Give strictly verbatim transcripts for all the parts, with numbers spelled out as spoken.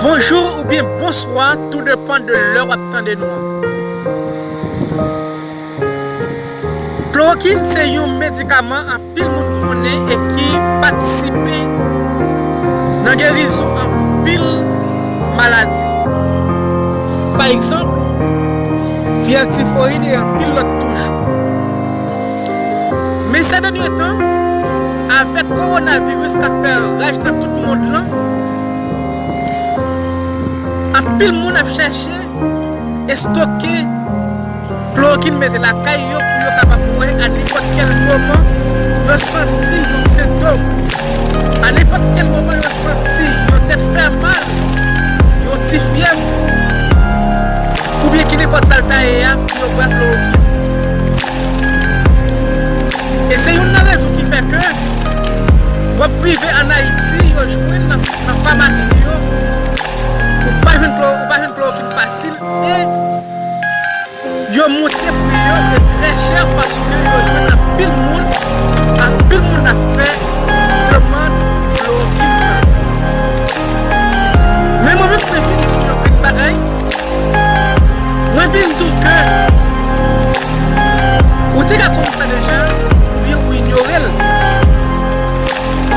Bonjou oubyen bonswa, tou depann de lè w ap tande nou an. Klorokin se yon medikaman anpil moun konnen e ki patisipe nan gerizon anpil maladi. Pa egzanp, fyèv tifoyid e anpil lòt toujou. Men sè dènye tan, avèk kowonaviris k ap fè raj nan tout mond lan, anpil moun ap chèche estoke klorokin mete lakay yo pou yo kapab bwè a nenpòt kèl moman yo santi yon sentòm, a nenpòt kèl moman yo santi yon tèt fè mal, yon ti fyèv, oubyen ki nenpòt sa l ta ye a, pou yo bwè klorokin. E se youn nan rezon ki fè ke w ap rive ann Ayiti, yo jwenn nan, nan famasi yo, ou pa jwenn kloro-, ou pa jwenn klorokin fasil, e yo monte pri yo, e trè chè, paske yo jwenn anpil moun, anpil moun ap fè demann klorokin nan. Men mwen menm, mwen vin di w yon grenn bagay. Mwen vin di w ke ou te ka konn sa deja, oubyen ou inyore l.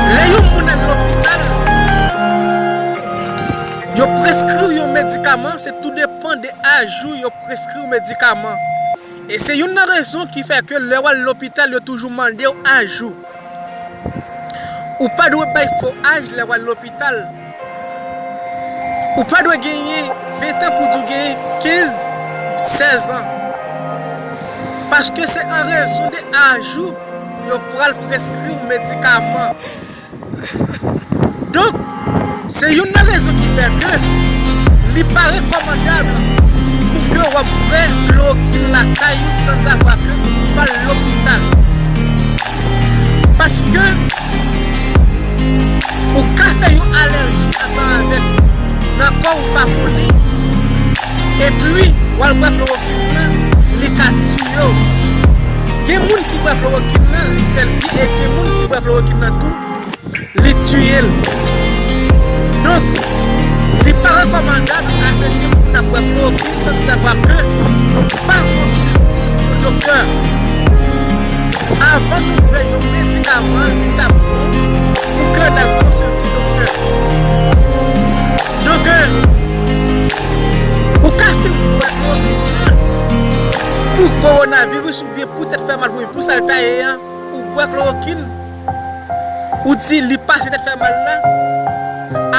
Lè yon moun al lopital, yo preskri w yon medikaman, se tou depann de aj ou yo preskri w medikaman. E se youn nan rezon ki fè ke lè w al lopital, yo toujou mande w aj ou. Ou pa dwe bay fo aj lè w al lopital. Ou pa dwe genyen ven tan pou di w genyen kenz, sèz an. Paske se an rezon de aj ou yo pral preskri w medikaman. Donk, se youn nan rezon ki fè ke li pa rekòmandab pou ke w ap bwè klorokin lakay ou sanzavwa ke ou pa al lopital. Paske ou ka fè yon alèji ansanm avèk nan kò ou pa konnen, epi w al bwè klorokin nan, li ka tiye w. Gen moun ki bwè klorokin nan, li fè l byen, e gen moun ki bwè klorokin nan tou, li tiye l. Donk, li pa rekòmandab avèk moun ap bwè klorokin sanzavwa ke nou pa konsilte yon doktè. Avan nou bwè yon medikaman, li ta bon pou ke n al konsilte doktè. Donk, ou ka fin bwè klorokin nan pou kowonaviris oubyen pou tèt fè mal, oubyen pou sa l ta ye a, ou bwè klorokin, ou di li pase tèt fè mal la,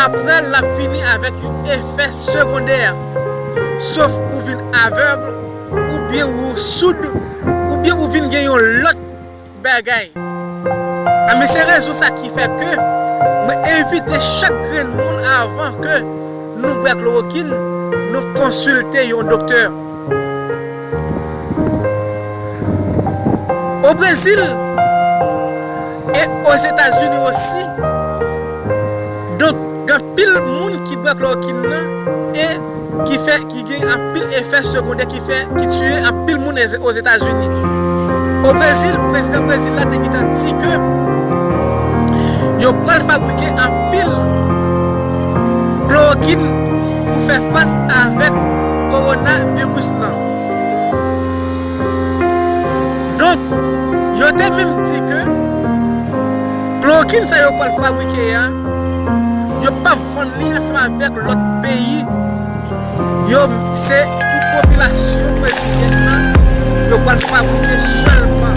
apre l ap vini avèk yon efè segondè. Sof ou vin avèg, oubyen ou soud, oubyen ou vin gen yon lòt bagay. A, men se rezon sa ki fè ke mwen envite chak grenn moun avan ke nou bwè klorokin, nou konsilte yon doktè. O Brezil e Ozetazini osi, donk, gen anpil moun ki bwè klorokin nan e ki fè, ki gen anpil efè segondè ki fè, ki tiye anpil moun Ozetazini. O Brezil, prezidan Brezil la te gentan di ke yo pral fabrike anpil klorokin pou fè fas avèk kowonaviris lan. Donk, yo te menm di ke klorokin sa yo pral fabrike a, yo p ap vann li ansanm avèk lòt peyi. Yo, se pou popilasyon brezilyèn nan, yo pral fabrike sèlman.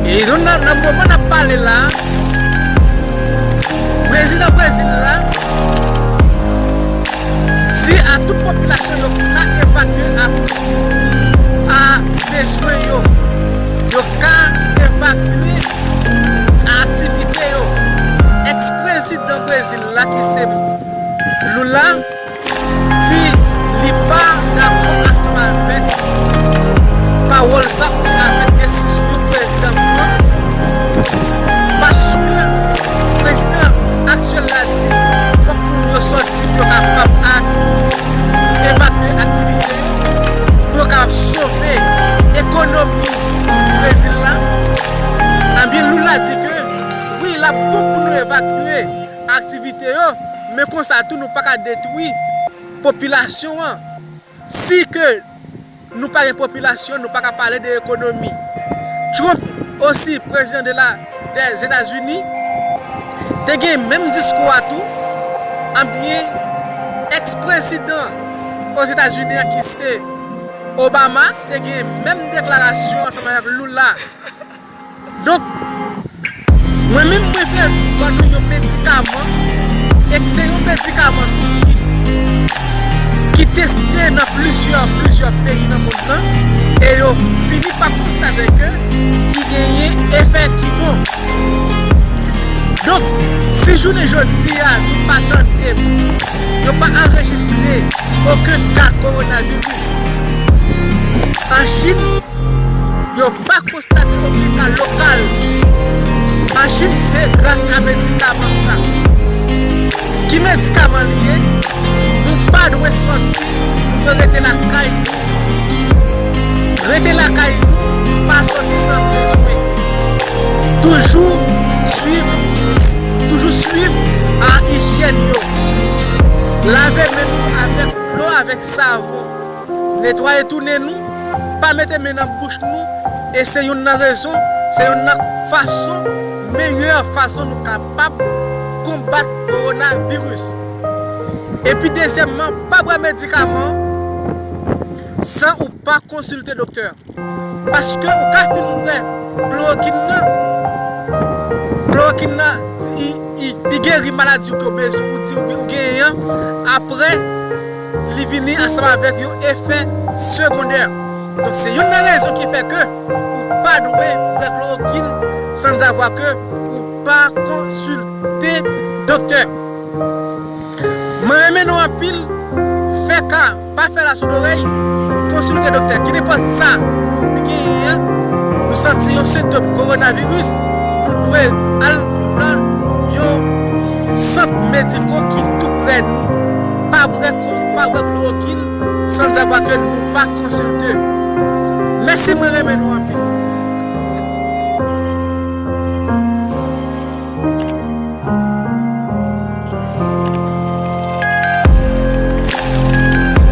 E nou nan, nan moman n ap pale la, prezidan Brezil la di a tout popilasyon yo ka evakye a, a bezwen yo. Yo ka evakye a aktivite yo. Èks prezidan Brezil la ki se Lula di li pa dakò ansanm avèk pawòl sa oubyen avèk desizyon prezidan pran, paske prezidan aktyèl la di fòk moun yo sòti pou yo kapab ak evakye aktivite yo, pou yo kapab sove ekonomi Brezil la. Ebyen, Lula di ke wi, l ap bon pou nou evakye aktivite yo, Men konsa tou, nou pa ka detwi popilasyon an. Si ke nou pa gen popilasyon, nou pa ka pale de ekonomi. Trump osi, prezidan de la, dèzetazini, te gen menm diskou a tou. Anbyen, eks-prezidan Ozetazini an ki se Obama te gen menm deklarasyon ansanm avèk Lula. Donk, mwen menm mwen fè ban nou yon medikaman, e se yon medikaman ki, ki teste nan plizyè, plizyè peyi nan mond lan, e yo fini pa konstate ke ki genyen efè ki bon. Donk, si jounen jodi a nou pa tande, yo pa anrejistre okenn ka kowonaviris an Chin, yo pa konstate okenn ka lokal an Chin, se gras a medikaman sa. Ki medikaman li ye? Nou pa dwe sòti, nou dwe rete lakay nou. Rete lakay nou, pa sòti san bezwen. Toujou swiv, toujou swiv a ijyèn yo. Lave men nou avèk dlo, avèk savon. Netwaye tou nen nou, pa mete men nan bouch nou, e se youn nan rezon, se youn nan fason, meyè fason nou kapab konbat kowonaviris. Epi dezyèmman, pa bwè medikaman san ou pa konsilte doktè. Paske ou ka fin bwè klorokin nan, klorokin nan, li, li, li geri maladi ke w bezwen, ou di ou, ou genyen an, apre, li vini ansanm avèk yon efè segondè. Donk, se youn nan rezon ki fè ke ou pa dwe bwè klorokin sanzavwa ke ou pa konsilte doktè. Mwen renmen nou anpil. Fè ka, pa fè la soudorèy. Konsilte doktè. Ki nenpòt sa nou genyen an, nou santi yon sentòm kowonaviris, nou dwe al nan yon sant mediko ki tou prè nou. Pa bwè, pa bwè klorokin sanzavwa ke nou pa konsilte. Mèsi, mwen renmen nou anpil.